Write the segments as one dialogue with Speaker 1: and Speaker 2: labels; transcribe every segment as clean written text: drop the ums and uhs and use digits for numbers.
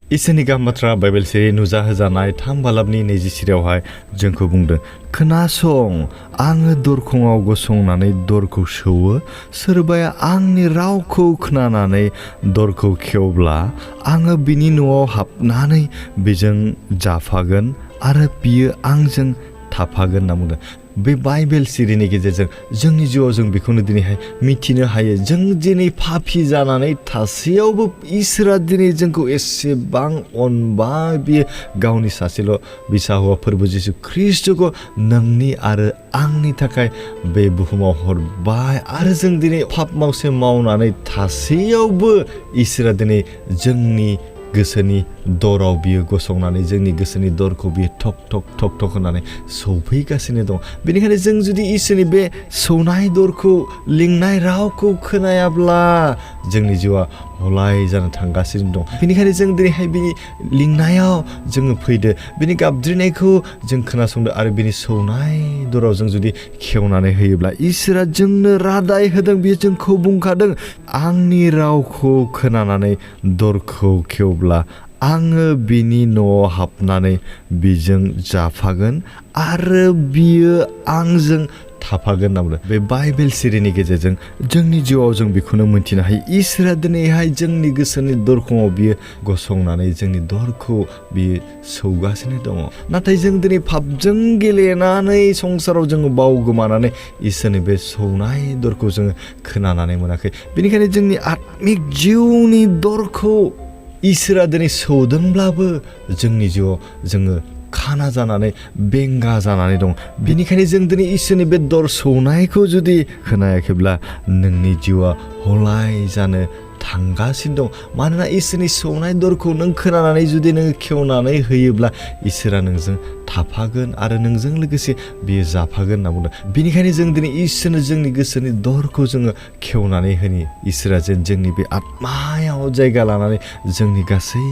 Speaker 1: इसोरनि गाहाम बाथ्रा बाइबेल सिरि नुजा होजानाय 3 बालाबनि 20 सिरियावहाय जोंखौ बुंदों खोनासं आङो दरखंआव गसंनानै दरखौ सौवो सोरबाया आंनि रावखौ खोनानानै दरखौ खेवब्ला आङो बिनि न'आव हाबनानै बिजों जाफागोन आरो बियो आंजों थाफागोन होनना बुंदों। बे बाइबेल सिरिनि गेजेरजों जोंनि जिउआव जों बेखौनो दिनैहाय मिथिनो हायो जों दिनै पापी जानानै थासेयावबो इसोरा दिनै जोंखौ एसेबां अनबाय बियो गावनि सासेल' बिसा हौवा फोरबो जिसु ख्रीष्टखौ नोंनि आरो आंनि थाखाय बे बुहुमाव हरबाय आरो जों दिनै पाप मावसे मावनानै थासेयावबो इसोरा दिनै जोंनि गोसोनि दराव बियो गसंनानै जोंनि गोसोनि दरखौ बियो ठक ठक ठक ठक होनानै सौफैगासिनो दं। बेनिखायनो जों जुदि इसोरनि बे सौनाय दरखौ लिंनाय रावखौ खोनायाब्ला जोंनि जिउआ हलाय जानो थांगासिनो दं। बेनिखायनो जों दिनैहाय बिनि लिंनायाव जोङो फैदो बिनि गाबज्रिनायखौ जों खोनासंदो आरो बिनि सौनाय दराव जों जुदि खेवनानै होयोब्ला इसोरा जोंनो रादाय होदों बियो जोंखौ बुंखादों आंनि रावखौ खोनानानै दरखौ खेवब्ला आङो बिनि न'आव हाबनानै बिजों जाफागोन आरो बियो आंजों थाफागोन होनना बुंदों। बे बाइबेल सिरिनि गेजेरजों जोंनि जिउआव जों बेखौनो मोनथिनो हायो इसोरा दिनैहाय जोंनि गोसोनि दरखंआव बियो गसंनानै जोंनि दरखौ बियो सौगासिनो दङ। नाथाय जों दिनै पापजों गेलेनानै संसाराव जोङो बावगोमानानै इसोरनि बे सौनाय दरखौ जोङो खोनानानै मोनाखै। बेनिखायनो जोंनि आत्मिक जिउनि दरखौ इसोरा दिनै सौदोंब्लाबो जोंनि जिउआव जोङो खाना जानानै बेंगा जानानै दं। बेनिखायनो जों दिनै इसोरनि बे दर सौनायखौ जुदि खोनायाखैब्ला नोंनि जिउआ हलाय जानो थांगासिनो दं। मानोना इसोरनि सौनाय दरखौ नों खोनानानै जुदि नों खेवनानै होयोब्ला इसोरा नोंजों थाफागोन आरो नोंजों लोगोसे बियो जाफागोन होनना बुंदों। बेनिखायनो जों दिनै इसोरनो जोंनि गोसोनि दरखौ जोङो खेवनानै होनि इसोरा जेन जोंनि बे आत्मायाव जायगा लानानै जोंनि गासै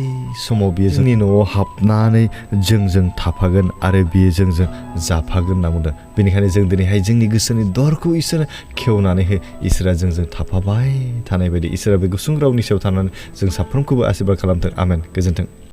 Speaker 1: समाव बियो जोंनि न'आव हाबनानै जोंजों थाफागोन आरो बियो जोंजों जाफागोन होनना बुंदों। बेनिखायनो जों दिनैहाय जोंनि गोसोनि दरखौ इसोरनो खेवनानै हो इसोरा जोंजों थाफाबाय थानाय बायदि इसोरा बे गुसुं रावनि सायाव थानानै जों साफ्रोमखौबो आशीर्बाद खालामथों आमेन गोजोन्थों।